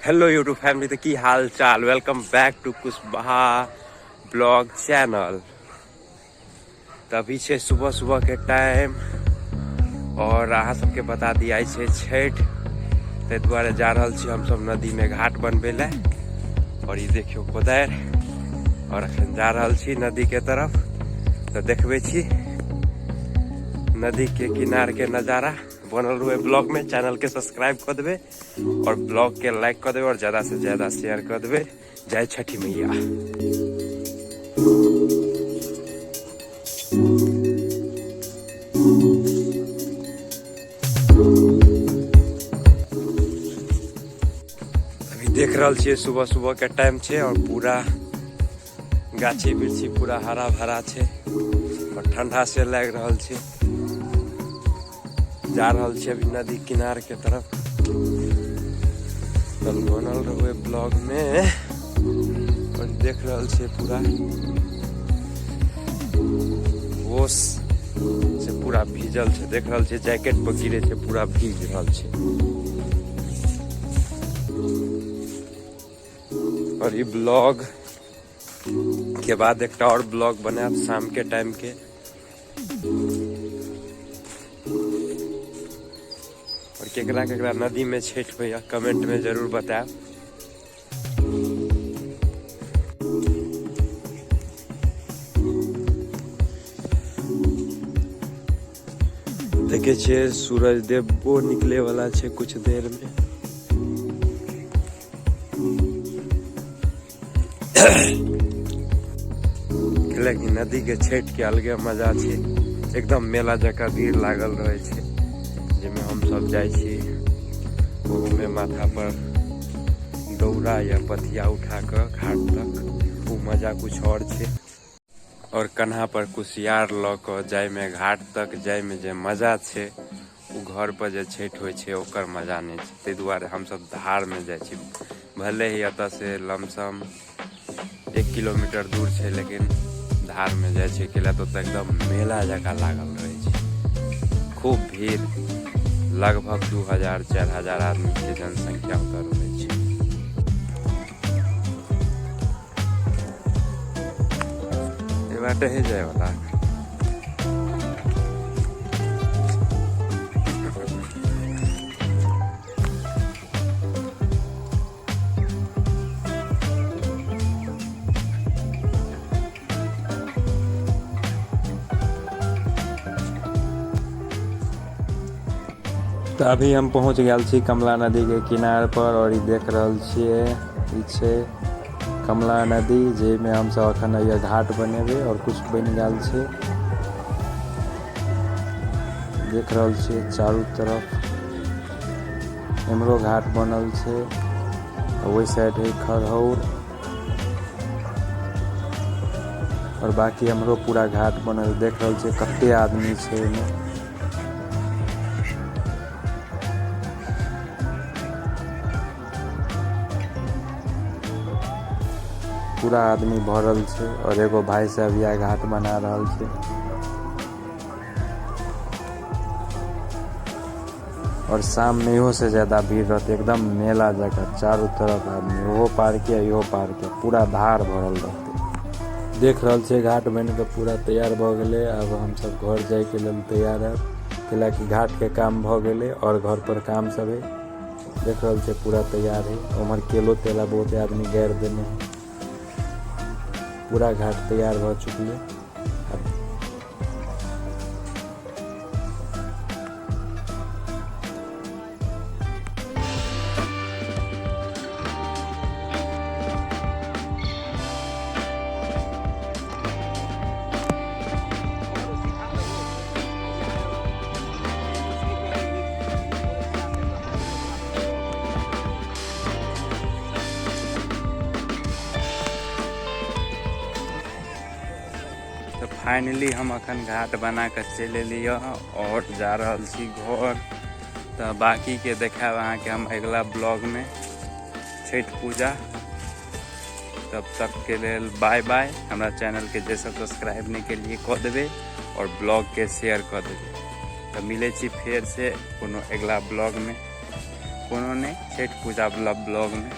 Hello YouTube family, तऽ की हाल चाल? Welcome back to Kushwaha blog channel. तऽ अभी छै सुबह सुबह के टाइम और अहाँ सबके बता दी आइ छै छठि, ताहि दुआरे जा रहल छी हमसब नदी में घाट बनबै लए। और ई देखियौ कोदारि, और अखन जा रहल छी नदी के तरफ, तऽ देखबै छी नदी के किनार के नजारा। बनल रहे ब्लॉग में, चैनल के सब्सक्राइब कर देबे और ब्लॉग के लाइक कर देबे और ज्यादा से ज्यादा शेयर कर देबे। जय छठी मैया। अभी देख रहल छियै सुबह सुबह के टाइम छै और पूरा गाछी वृक्षी पूरा हरा भरा छै और ठंडा से लागि रहल छै। जा रहल छी अभी नदी किनार के तरफ। तब बनल रहबै ब्लॉग में। और देख रहल छियै पूरा ओस से पूरा भीजल छै, देख रहल छियै जैकेट पर गिरे छै, पूरा भीज रहल छै। और ई ब्लॉग के बाद एकटा और ब्लॉग बनायब शाम के टाइम के। और केकरा केकरा नदी में छठि होइया कमेंट में जरूर बतायब। देखे छियै सूरज देवो निकले वाला छै कुछ देर में। लेकिन नदी के छठि के अलगे मजा छै, एकदम मेला जकाँ भीड़ लागल रहै छै, जाहिमे हमसब जाइ छी। ओहोमे माथा पर दौरा या पथिया उठा कऽ घाट तक, ओ मजा कुछ और छै। और कन्हा पर कुसियार लऽ कऽ जाइमे घाट तक जाइमे जे मजा छै, ओ घर पर जे छठि होइ छै ओकर मजा नहि छै। ताहि दुआरे हमसब धारमे जाइ छी, भले ही एतऽ से लमसम 1 किलोमीटर दूर छै, लेकिन धारमे जाइ छै कैला तऽ ओतऽ एकदम मेला जकाँ लागल रहै छै, खूब भीड़, लगभग 2000 4000 आदमीके जनसंख्या ओतऽ रहै छै। ए बाटे है जाए वाला। तऽ अभी हम पहुँच गेल छी कमला नदीके किनार पर और ई देख रहल छियै ई छै कमला नदी, जाहिमे हमसब अखन एहिया घाट बनेबै और कुछ बनि गेल छै। देख रहल छियै चारू तरफ एम्हरो घाट बनल छै, ओहि साइड है खरहौर और बाकी एम्हरो पूरा घाट बनल। देख रहल छियै कते आदमी छै एहिमे। पूरा आदमी भरल छै और एगो भाई साहब यह घाट बना रहल छै। और शाम में इहो से ज्यादा भीड़ रहते, एकदम मेला जगह, चारों तरफ आदमी, ओहो पार के इहो पार के पूरा धार भरल रहते। देख रहल छे घाट बन के पूरा तैयार भ गेले। अब हम सब घर जाय के लेल तैयार है, कैलाकि घाट के काम भ गेले और घर पर काम सब है। देख रहल छे पूरा तैयार है। उम्हर केलो तेला बहुत आदमी गारि देने है। पूरा घाट तैयार भ चुकले। तऽ फाइनली हम अखन घाट बना कऽ चलि एलियै और जा रहल छी घर। तऽ बाकीके देखायब अहाँके हम अगिला ब्लॉगमे छठि पूजा। तब तक के लेल बाय बाय। हमरा चैनलके जे सब सब्सक्राइब नहि केलियै कऽ देबै और ब्लॉगके शेयर कऽ देबै। तऽ मिलै छी फेरसँ कोनो अगिला ब्लॉगमे। कोनो नहि छठि पूजा वाला ब्लॉगमे।